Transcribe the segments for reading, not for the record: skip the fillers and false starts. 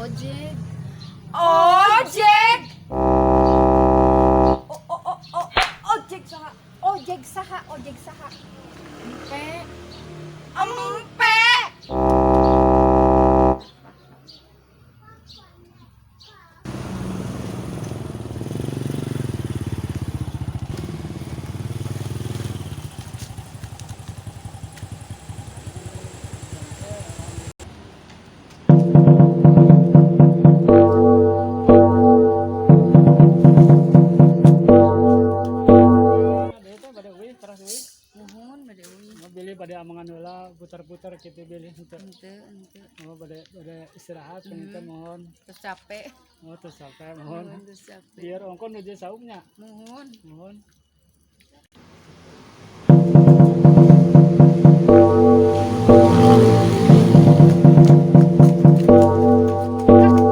Ojek. Ojek. O o o o ojek saha? Ojek saha? Ojek saha? Empe. Empe. Itu bade uih, teras uih. Muhun bade uih. Mau bilih bade amengan heula putar-putar kitu bilih henteu. Henteu, henteu. Oh, bade bade istirahat kan itu mohon. Terus capek. Oh, terus capek mohon. Muhun terus capek. Biar ongkon nuju saumnya. Muhun. Mohon.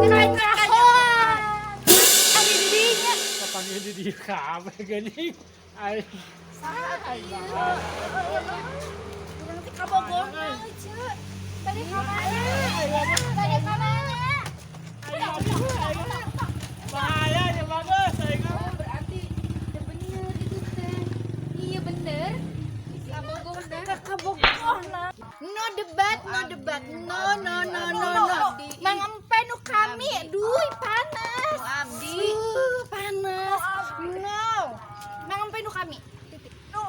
Kanyahoan. Ari di dinya. Kapanggih di dieu kabeh geuning. Ai. Saha ieu? Urang teh kabogohna euy. Bade ka mana? Bade ka mana? Bahaya ya bagus aing. Oh, berarti teu bener itu teh. Iya bener. Kabogohna. Kabogohna. No debat, no debat. No, no, no, no, no. Mang Empe nu kami, duh panas. Nu abdi. Panas. No. Mang Empe nu kami. Titik. No.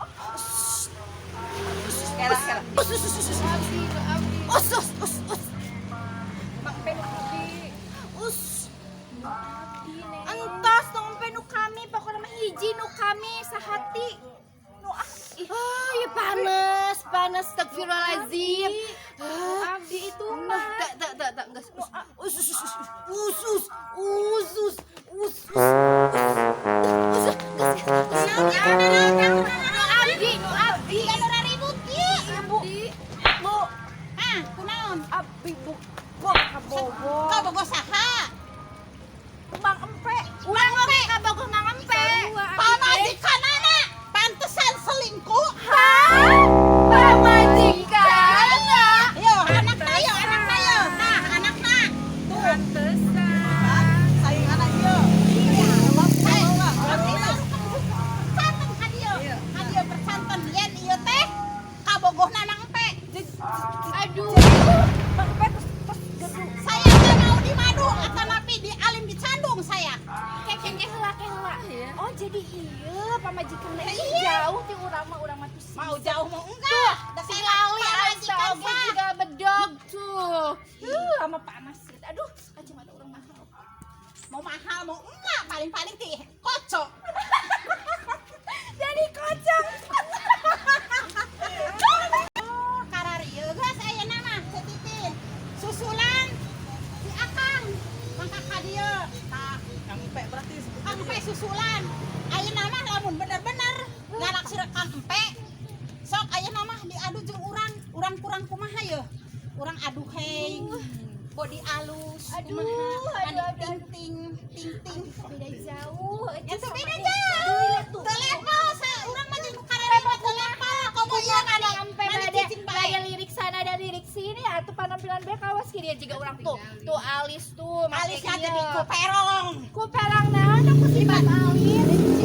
Kela kela. Us, us, us, us, us. Abdi, nu abdi. Us, us, us, us. Mang Empe nu abdi. Us. Nu abdi, Neng. Entos nu Empe nu kami, pokoknya mah hiji nu kami sahati. Nu ah. Oh, ya panas, panas astagfirullahalazim. Nu abdi itu mah. Tak, tak, tak, tak, enggak. Us, us, us, us, us, us, us, us, us, us, Nu abdi, nu abdi. Anu ribut ieu. Bu, bu, Ah, kunaon? abdi bu, bu, kabogo. Kabogoh saha? Mang Empe, urang oge kabogoh Mang Empe. Sarua abdi teh. Pamajikanana pantesan selingkuh. Hah? Pamajikanna? Yo, anakna yo, anakna yo. Nah, anakna. Tuh. Pantesan. Saingan ieu. Hei, abdi baru santen ka dieu. Ka dieu persanten yen ieu teh kabogohna Mang Empe. Aduh. Mang Empe terus terus gedung. Saya teh mau dimadu atau napi dialim dicandung saya. Ke ke ke heula ke heula. Iya. Oh, jadi iya pamajikanna Iya. ieu jauh ti urang mah, urang mah tuh Mau jauh mau enggak? Da saya Tingali pamajikan asa oge sah. juga bedog tuh. Sama panas gitu. Aduh, kacamata urang mahal. Mau mahal mau enggak paling-paling ti kocok. Jadi kocok. Oh, kararieu geus ayeuna mah Ceu Titin. Susulan si Akang mangka ka dieu. Tah, Kang Empe berarti Kang Empe susulan. Ayeuna mah lamun bener-bener ngalaksir Kang Empe. Sok ayeuna mah diadu jeung urang, urang kurang kumaha ye? Urang adu hei. Body alus, Aduh, kumaha, aduh, aduh. ting ting ting ting. Beda jauh. Ya teu beda jauh. Teu level sa urang mah jeung kararieu mah teu level. Komo ieu ngani Sampai ngani bade cicing bae. bade lirik sana ada lirik sini atuh penampilan be kawas kieu dia juga urang tuh. Tuh alis tuh make Alisnya ieu. jadi ku perong. Ku perang naon aku sifat alis.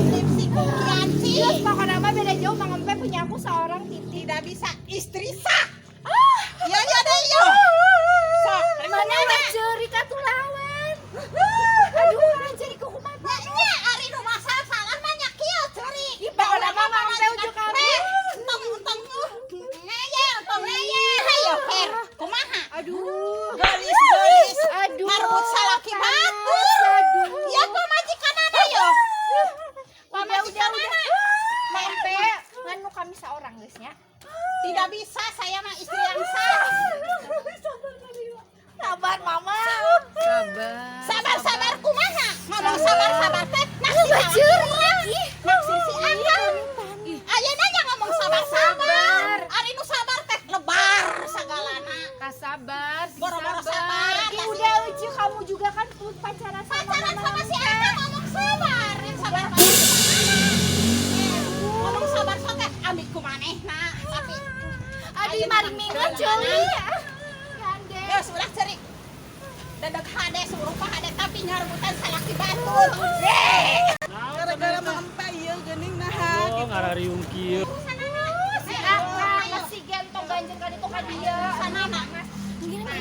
Lipstik ku kianci. Terus pokoknya mah beda jauh Mang Empe punya aku seorang titik. Tidak bisa istri sah. Iya iya deh iya. Sok. Mana ada ceri ka tuh lawan. Aduh, mana ceri ku kumaha. Nya nya ari nu masal salah mah nya kieu ceuri. Ih, pokoknya mah Mang Empe ujuk kami. Entong entong ngeyel tong ngeyel. Hayo her kumaha? Aduh. Gelis gelis. Aduh. Ngarebut salaki batur. Aduh. Ya pamajikanana yo. Udah, udah, Pamajikanana. Mang Empe, nganu kami seorang geus nya. Tidak bisa saya mah istri yang sah. Sabar mama. Sabar. Sabar sabar kumaha? Ngomong sabar sabar teh naksir Baceur. urang. Naksir si Akang. Ayeuna nya ngomong sabar sabar. Ari nu sabar teh lebar sagalana. Kasabar, sing Boro-boro sabar. Ih, udah Uci, kamu juga kan pacaran sama Pacaran Mama sama si Empe. Akang ngomong sabar. Yang sabar mah kumaha? Ngomong sabar sok teh ambil kumanehna tapi Aduh, mari minggu celi. Gandeng. Ya sudah cerik. Dadag hade surupa hade tapi nyarebutan salaki batur. Gara-gara Mang Empe ieu geuning naha Oh, ngarariung kieu. Si Akang masih gentong ganjen ka ditu ka dieu. Sanana.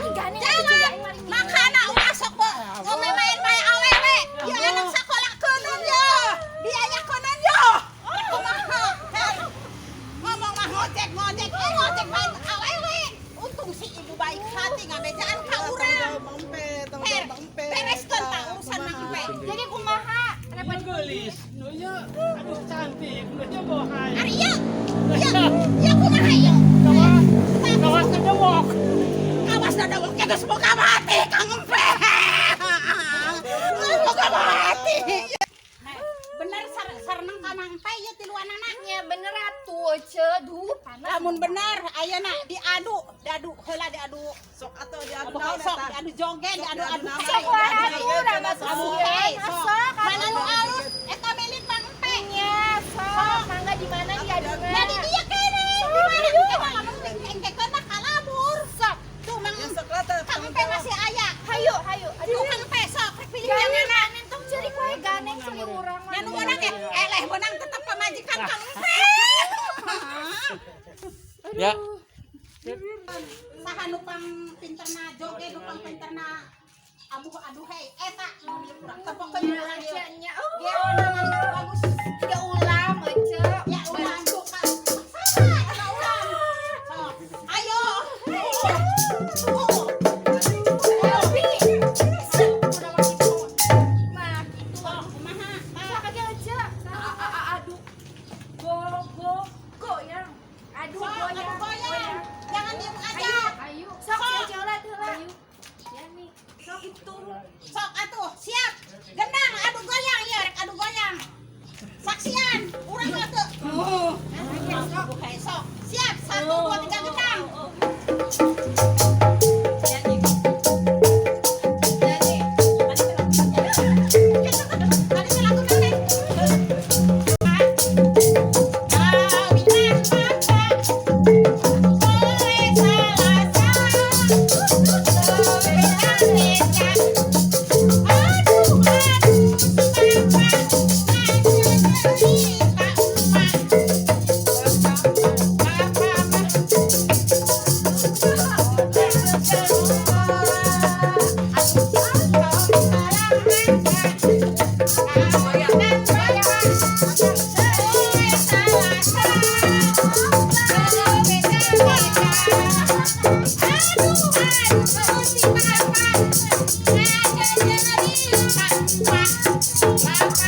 Jangan. Makana ulah sok ngomemain bae awewe. Ieu anak sakola keuneun ye. Biaya keuneun ye. Kumaha? Ngomong mah ngojek ngojek, ngojek bae awewe. Untung si ibu baik hati ngabejaan ka urang. Mang Empe, tanggung jawab Mang Empe. Bereskeun tah urusan Mang Empe. Jadi kumaha? Kenapa Ieu geulis, nu ieu aduh cantik, nu ieu bohai. Ari ieu. Ieu, ieu kumaha ieu? Kawas kedewok. Kawas dadawok ge geus boga mati Kang Empe. Geus boga mati. Bener sareneng ka Mang Empe ieu tiluanana. Nya bener atuh Ece, duh panas. Lamun bener ayeuna diadu, diadu heula diadu. Sok atuh diadu Sok naon eta? diadu joget, diadu adu. Sok wae atuh da mah Adu sieun. hei, sok. Sok Mana nu alus eta milik Mang Empe. Nya, sok mangga di mana diaduna? Nah di dieu kene. Di mana engke mah lamun engkekeun mah kalabur. Sok. Tuh Mang Ya sok lah teh. Kang Empe masih aya. Hayu, hayu. Tuh Aduh, Kang Empe sok rek pilih yang ganeng, mana. ganeng tong ceurik wae ganeng ceurik urang mah. Nya nu meunang ge eleh meunang tetep pamajikan Kang Empe. Ya. Saha nu pang pinterna joget nu pang pinterna abuh aduh hei eta nu urang tepokeun urang ieu. Nya, oh, Geona mah bagus. tiga ulam Ece. Ya ulam tuh kan. Sama eta ulam. Sok. Ayo. Tuh. Ayo, Bi. Udah mah kitu. Mah kitu. Sok kumaha? Tah. Sok aja Ece. Aduh. Go go goyang. Aduh Sok, goyang. aduh goyang. Jangan diem aja. Ayo. Sok Sok. Ece heula heula. Ya nih. Sok itu. Sok atuh, siap. Gendang adu goyang ieu rek adu goyang. Saksian, urang mah teu. Sok, sok. Siap, 1 2 3 gendang. Tadi teh lagu naon, Neng? Kawinan bapak, poe Salasa, sepeda lecak. Aduh, aduh, si bapak, ngajeni ka emak. Bapak mah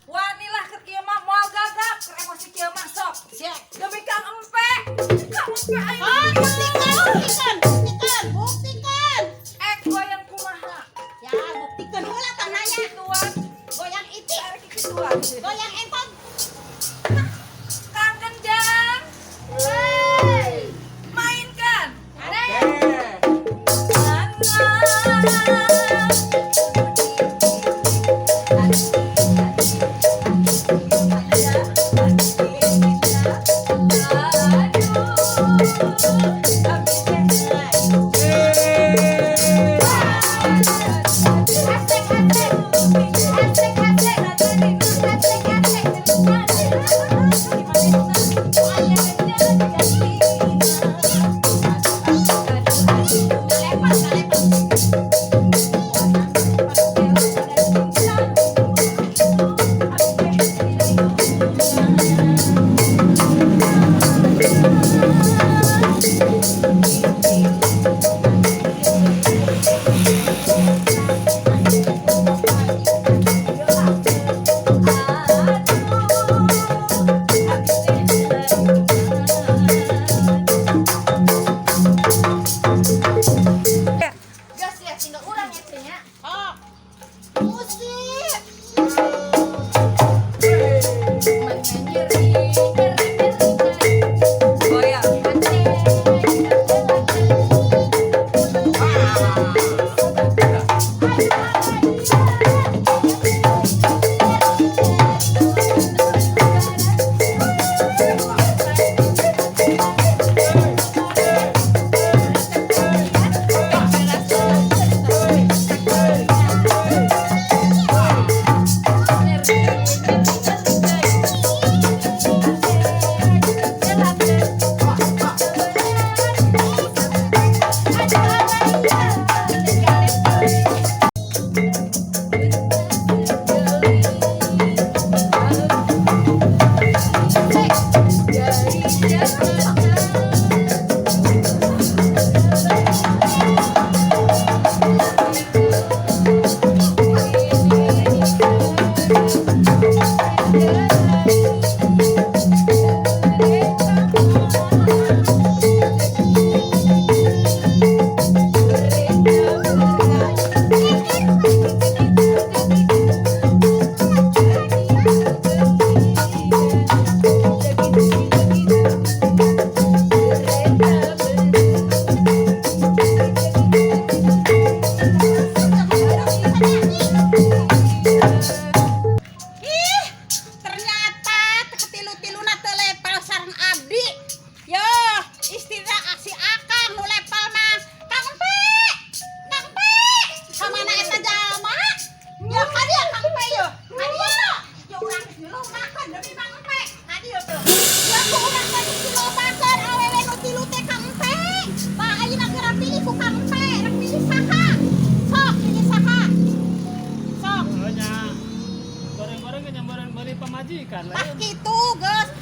Wanilah keur kieu mah moal gagap, keur emosi kieu mah sok. Siap. Demi Kang Empe. Kang Empe ayo. Oh, buktikan, buktikan, buktikan, buktikan. Ek goyang kumaha? Ya, buktikan heula tah nanya. Kituan, Goyang itik, arek kituan. goyang enton. Kang Kenjang, mainkan. Asik asik. Asik asik. Asik asik. Lempar, lempar. Gas ya tinggal urang ya Ece nya. Sok. Musik. Main nyeri. Pamajikan Tah lain. kitu geus.